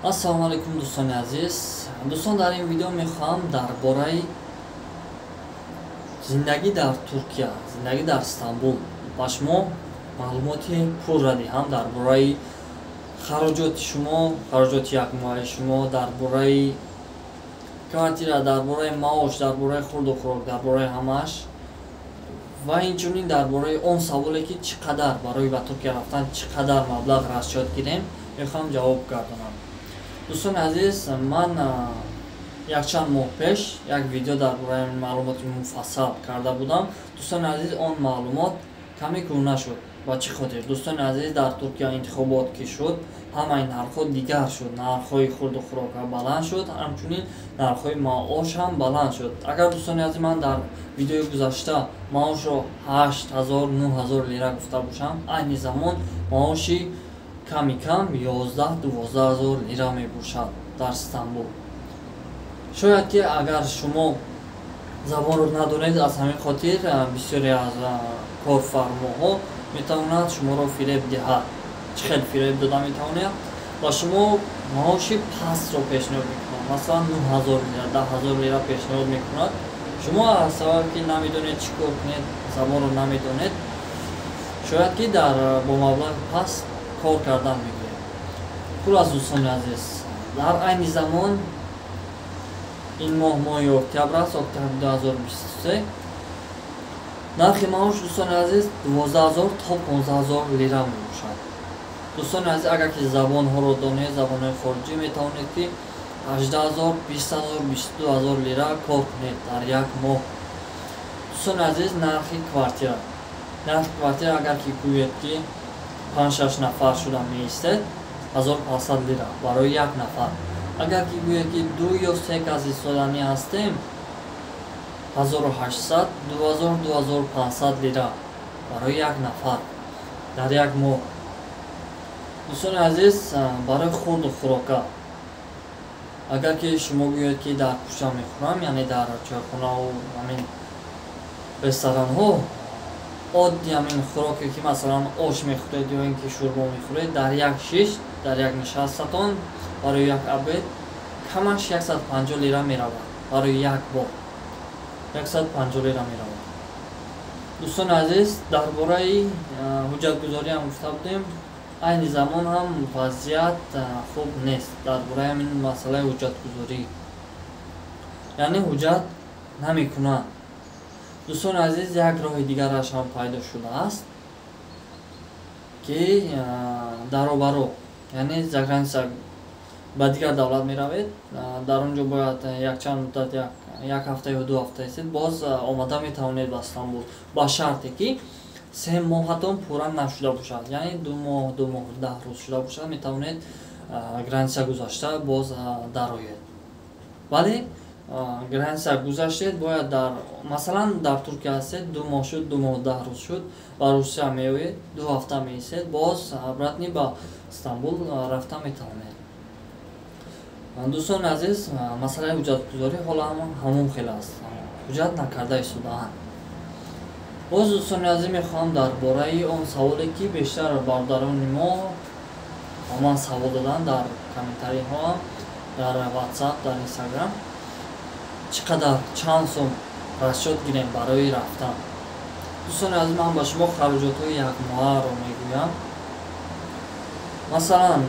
Ассалому алайкум, дӯстони азиз. Дӯстон, дар ин видео мехоҳам дар бораи зиндагӣ дар Туркия, зиндагӣ дар Истанбул ба шумо маълумоти пурра диҳам, дар бораи хароҷоти шумо, хароҷоти якмоҳаи шумо, дар бораи квартира, дар бораи маош, дар бораи хурду хӯрок, дар бораи ҳамааш ва инчунин дар бораи он саволе, ки чӣ қадар барои ба Туркия рафтан, чӣ қадар маблағ расчёт гирем, мехоҳам ҷавоб гардонам. Дӯстони азиз, ман якчанд моҳ пеш як видео дар бораи маълумоти муфассал карда будам. Дӯстони азиз, он маълумот каме кӯҳна шуд. Ба чӣ хотир? Дӯстони азиз, дар Туркия интихобот ки шуд, ҳамаи нархҳо дигар шуд. Нархҳои хурду хӯрока баланд шуд, ҳамчунин нархҳои маош ҳам баланд шуд. Агар, дӯстони азиз, ман дар видеои гузашта маошро 8000, 9000 лира гуфта бошам, айни замон маоши ками кам 11-12 ҳазор лира мебошад дар Истанбул. Шояд ки агар шумо забонро надонед, аз ҳамин хотир бисёре аз корфармоҳо метавонад шуморо фиреб диҳад. Чӣ хел фиреб дода метавонад? Ба шумо маоши пастро пешниҳод мекунад, масалан, 9000 лира, 10 000 лира пешниҳод мекунад. Шумо аз сабабе ки намедонед чӣ кор кунед, забонро намедонед, шояд ки дар бо маблағи паст кор кардан мегиред. Хулас, дӯстони азиз, дар айни замон ин моҳ моҳи октябр аст, октябри 2023. Нархи маош, дӯстони азиз, 12 000 то 15 000 лира мебошад. Дӯстони азиз, агар ки забонҳоро донед, забонҳои хориҷӣ, метавонед ки 18 000, 20 000, 22 000 лира кор кунед дар як моҳ. Дӯстони азиз, нархи квартира, нархи квартира, агар ки гӯед ки панҷ-шаш нафар шуда меистед, 1500 лира барои як нафар. Агар ки гӯед ки ду ё се кас истоданӣ ҳастем, 1800, 2000, 2500 лира барои як нафар дар як моҳ. Дӯстони азиз, барои хурду хӯрока, агар ки шумо гӯед ки дар кӯча мехӯрам, яъне дар чойхонаву ҳамин ресторанҳо, оддӣ ҳамин хӯроке ки масалан ош мехӯред ё ин ки шӯрбо мехӯред, дар як шиш, дар як нишастатон барои як обед камаш 150 лира меравад. Барои як бор 150 лира меравад. Дӯстони азиз, дар бораи ҳуҷҷатгузориам гуфта будем. Айни замон ҳам вазъият хуб нест дар бораи ҳамин масъалаи ҳуҷҷатгузорӣ, яъне ҳуҷҷат намекунанд. Дӯстони азиз, як роҳи дигараш ҳам пайдо шудааст, ки даробаро, яъне за граница, ба дигар давлат меравед, дар он ҷо бояд якчанд муддат, як ҳафта ё 2 ҳафта истед, боз омада метавонед ба Истанбул, ба шарте ки 3 моҳатон пурра нашуда бошад, яъне 2 моҳ, 2 моҳ 10 рӯз шуда бошад, метавонед граница гузашта боз дароед. Вале граница гузаштед, бояд дар, масалан, дар Туркия ҳастед, 2 моҳ шуд, 2 моҳ 10 рӯз шуд, ба Русия меоед, 2 ҳафта меистед, боз обратно ба Истанбул рафта метавонед. Дӯстони азиз, масъалаи ҳуҷҷатгузорӣ ҳоло ҳамон хел аст, ҳуҷҷат накарда истодаанд боз. Дӯстони азиз, мехоҳам дар бораи он саволе, ки бештар бародарони мо ба ман савол доданд дар комментариҳоам, дар Ватсап, дар Инстаграм, чӣ қадар, чанд сум расчёт гирем барои рафтан. Дӯстони азиз, ман ба шумо хароҷотҳои якмоҳаро мегӯям. Масалан,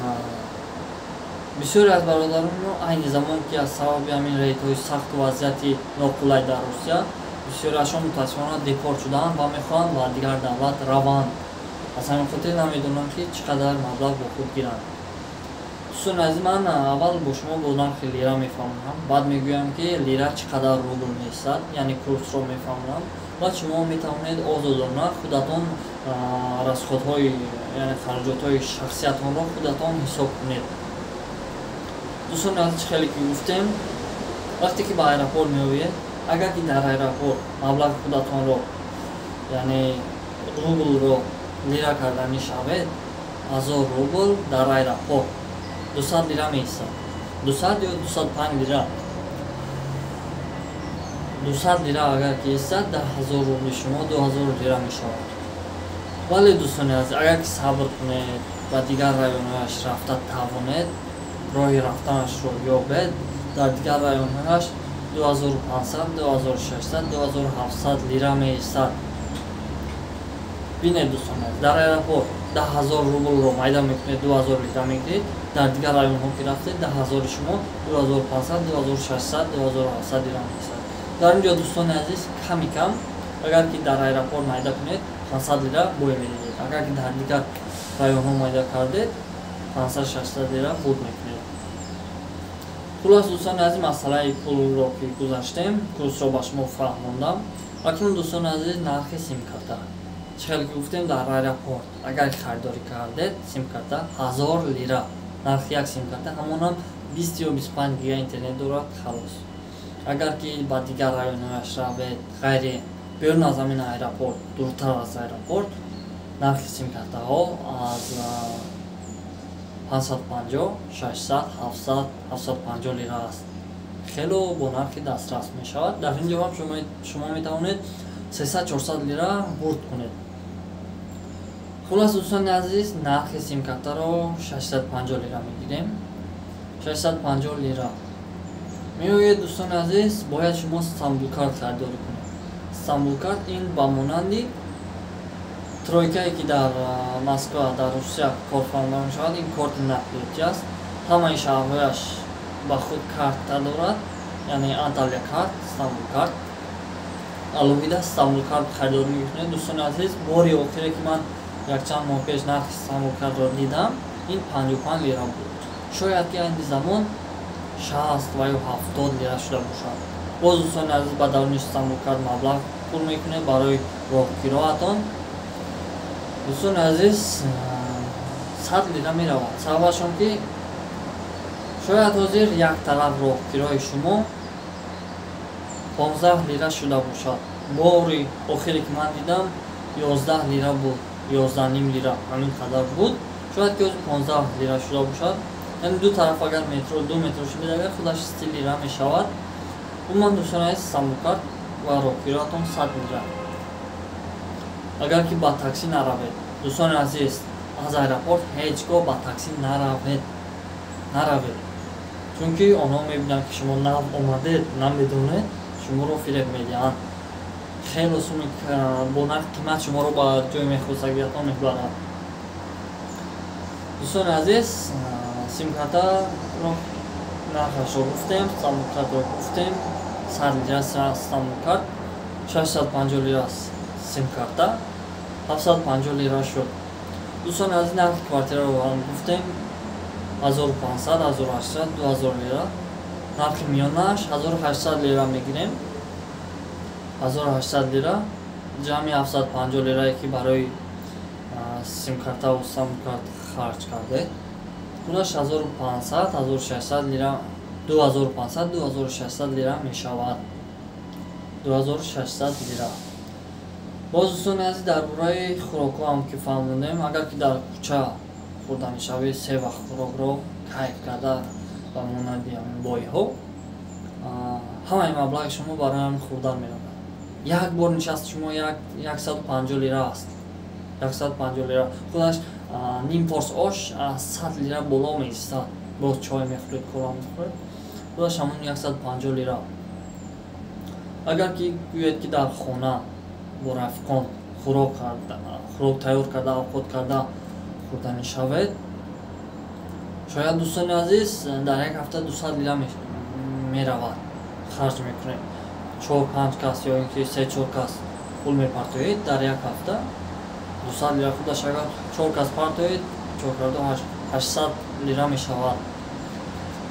бисёре аз бародарони мо айни замон, ки аз сабаби ҳамин рейдҳои сахту вазъияти ноқулай дар Русия бисёриашон мутаассифона депорт шудаанд ва мехоҳанд ба дигар давлат раванд, аз ҳамин хотир намедонанд, ки чӣ қадар маблағ бо худ гиранд. Дӯстони азиз, ман аввал бо шумо бо нархи лира мефаҳмонам, баъд мегӯям, ки лира чӣ қадар рубл меистад, яъне курсро мефаҳмонам. Баъд шумо метавонед озодона худатон расходҳои, яъне хароҷотҳои шахсиятонро худатон ҳисоб кунед. Дӯстони азиз, чӣ хеле ки гуфтем, вақте ки ба аэропорт меоед, агар ки дар аэропорт маблағи худатонро, яъне рублро лира карданӣ шавед, 1000 рубл дар аэропорт 200 лира меистад, 200 ё 205 лира. 200 лира агар ки истад, 10 000 рубли шумо 2000 лира мешавад. Вале, дӯстони азиз, агар ки сабр кунед, ба дигар районҳояш рафта тавонед, роҳи рафтанашро ёбед, дар дигар районҳояш 2500, 2600, 2700 лира меистад. Бинед, дӯстони азиз, дар аэропорт 10 000 рублро майда мекунед, 2000 лира мегиред. Дар дигар районҳо ки рафтед, 10 000-и шумо 2500, 2600, 2700 лира меистад. Дар ин ҷо, дӯстони азиз, ками кам, агар ки дар аэропорт майда кунед, 500 лира бой медиҳед. Агар ки дар дигар районҳо майда кардед, 500, 600 лира бурд мекунед. Хулос, дӯстони азиз, масъалаи пулро ки гузаштем, курсро ба шумо фаҳмондам. Акнун, дӯстони азиз, нархи симкарта. Чӣ хеле ки гуфтем, дар аэропорт агар харидорӣ кардед, симкарта 1000 лира, нархи як симкарта, ҳамонам 20 ё 25 гига интернет дорад, халос. Агар ки ба дигар районҳояш равед, ғайри берун аз ҳамин аэропорт, дуртар аз аэропорт, нархи симкартаҳо аз 550, 600, 700, 750 лира аст. Хело бо нархи дастрас мешавад. Дар ин ҷо ҳам шумо метавонед 300, 400 лира бурд кунед. Хулос, дӯстони азиз, нархи симкартаро 650 лира мегирем. 650 лира меоед. Дӯстони азиз, бояд шумо Стамбулкарт харидорӣ кунед. Стамбулкарт ин ба монанди тройкае, ки дар Москва, дар Русия корфармо мешавад. Ин корти нақлиётӣ аст, ҳамаи шаҳрҳояш ба худ карта дорад, яъне Анталия карт, Стамбул карт. Алоҳида Стамбул карт харидорӣ мекунед. Дӯстони азиз, бори охире, ки ман якчанд моҳ пеш нархи Стамбул картро дидам, ин 55 лира буд. Шояд ки айни замон 60 ва ё 70 лира шуда бошад. Боз, дӯстони азиз, ба даруни Стамбул карт маблағ пул мекунед барои роҳкироатон. Дӯстони азиз, 100 лира меравад. Сабабашон ки шояд ҳозир як тараф роҳкирои шумо 15 лира шуда бошад. Бори охире, ки ман дидам, 11 лира буд, 11,5 лира, ҳамин қадар буд. Шояд ки ҳозир 15 лира шуда бошад. Яъне ду тараф агар метро, ду метро шудед, агар худаш 30 лира мешавад. Умуман, дӯстони азиз, Стамбулкарт ва роҳкироатон 100 лира. Агар ки ба таксӣ наравед, дӯстони азиз, аз аэропорт ҳеҷ гоҳ ба таксӣ наравед, наравед, чунки онҳо мебинанд, ки шумо нав омадед, намедонед, шуморо фиреб медиҳанд. Хело суми бо нархи қимат шуморо ба ҷои мехостагиятон мебарад. Дӯстони азиз, симкартаро нархашро гуфтем, Стамбулкартро гуфтем, 100 лира Стамбулкарт, 650 лира симкарта, 750 лира шуд. Дӯстони азиз, нархи квартираро ҳам гуфтем: 1500, 1800, 2000 лира. Нархи миёнааш 1800 лира мегирем. 1800 лира ҷамъи 750 лирае, ки барои симкартаву Стамбулкарт харҷ кардед, худаш 1500, 1600 лира, 2500, 2600 лира мешавад, 2600 лира. Боз, дӯстони азиз, дар бораи хӯрокҳо ҳам ки фаҳмондем. Агар ки дар кӯча хӯрда мешавед, се вақт хӯрокро кайф карда, ба монанди ҳамин бойҳо, ҳамаи маблағи шумо барои ҳамин хӯрдан меравад. Як бор нишасти шумо 150 лира аст, 150 лира. Худаш ним форс ош аз 100 лира боло меистад. Боз чой мехӯред, кола мехӯред, худаш ҳамон 150 лира. Агар ки гӯед, ки дар хона бо рафиқон хӯрок тайёр карда, овқот карда хӯрданӣ шавед, шояд, дӯстони азиз, дар як ҳафта 200 лира меравад, харҷ мекунед. Чор панҷ кас ё ин ки се чор кас пул мепартоед, дар як ҳафта 200 лира. Худаш агар чор кас партоед, чор карду 800 лира мешавад.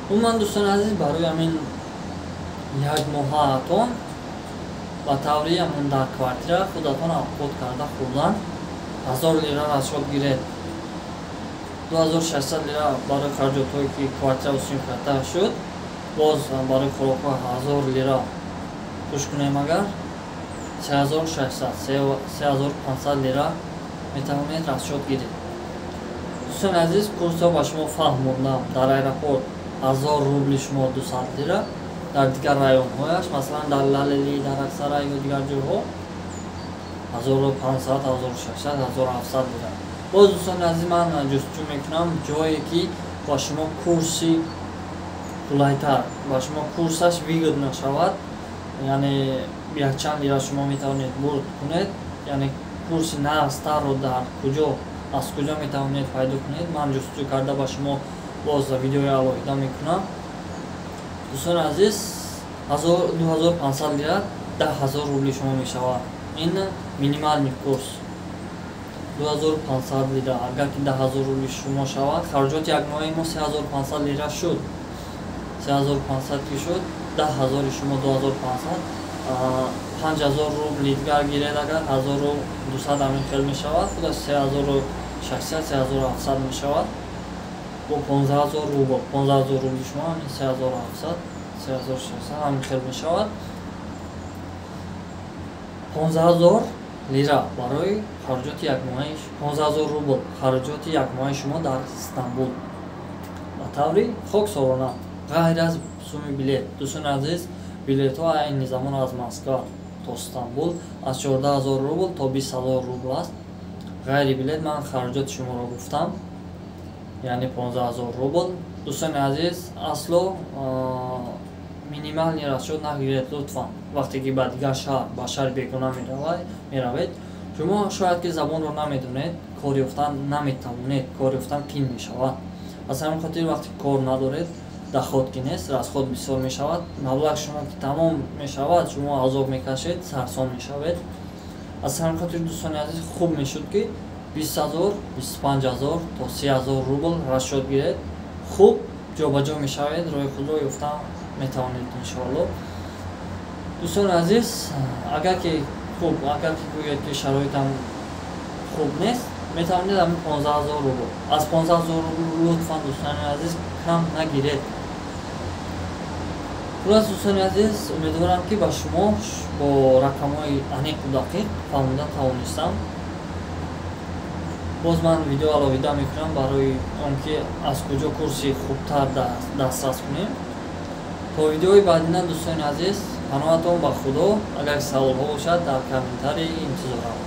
Умуман, дӯстони азиз, барои ҳамин як моҳаатон ба таври ҳамон дар квартира худатон авқот карда хӯрдан 1000 лира расход гиред. 2600 лира барои харҷотҳое, ки квартира симкарта шуд, боз барои хӯрокҳо 1000 лира хуш кунем, агар 3600, 3500 лира метавонед расход гиред. Дӯстони азиз, курсро ба шумо фаҳмондам. Дар аэропорт 1000 рубли шумо 200 лира. Дар дигар районҳояш, масалан дар Лалели, дар Аксарай ё дигар ҷойҳо 1500, 1600, 1700 лира. Боз, дӯстони азиз, ман ҷустуҷӯ мекунам ҷое, ки ба шумо курси қулайтар, ба шумо курсаш выгодно шавад, яъне якчанд лира шумо метавонед бурд кунед, яъне курси нағзтарро дар куҷо, аз куҷо метавонед пайдо кунед. Ман ҷустуҷӯ карда ба шумо боз видеои алоҳида мекунам. Дӯстони азиз, 2500 лира 10 000 рубли шумо мешавад. Ин минимальный курс 2500 лира. Агар ки 10 000 рубли шумо шавад, хароҷоти якмоҳаи мо 3500 лира шуд. 3500 ки шуд, 10 000-и шумо 2500, 5000 рубли дигар гиред, агар 1200, ҳамин хел мешавад, худаш 3600, 3700 мешавад. Бо 15 000 рубл, 15 000 рубли шумо ҳамин 3700, 3600, ҳамин хел мешавад. 15 000 лира барои хароҷоти якмоҳаи, 15 000 рубл хароҷоти якмоҳаи шумо дар Стамбул ба таври хоксорона, ғайр аз суми билет. Дӯстони азиз, билетҳо айни замон аз Москва то Стамбул аз 14 000 рубл то 20 000 рубл аст. Ғайри билет ман хароҷоти шуморо гуфтам, яъне 15 000 рубл. Дӯстони азиз, асло минимальный расчёт нагиред, лутфан. Вақте ки ба дигар шаҳр, ба шаҳри бегона меравед, шумо шояд ки забонро намедонед, кор ёфтан наметавонед, кор ёфтан қин мешавад. Аз ҳамин хотир, вақте кор надоред, доход ки нест, расход бисёр мешавад. Маблағ шумо ки тамом мешавад, шумо азоб мекашед, сарсон мешавед. Аз ҳамин хотир, дӯстони азиз, хуб мешуд, ки 20 000, 25 000 то 30 000 рубл расчёт гиред. Хуб ҷобаҷо мешавед, роҳи худро ёфтан метавонед, иншоалло. Дӯстони азиз, агар ки хуб, агар ки гӯяд, ки шароитам хуб нест, метавонед ҳамин 15 000 рубл. Аз 15 000 рубл, лутфан, дӯстони азиз, кам нагиред. Хулас, дӯстони азиз, умедворам, ки ба шумо бо рақамҳои аниқу дақиқ фаҳмода тавонистам. Боз ман видео алоҳида мекунам барои он ки аз куҷо курси хубтар дастрас кунем. То видеои баъдина, дӯстони азиз, паноҳатон ба Худо. Агар саволҳо бошад, дар комментарий интизорам.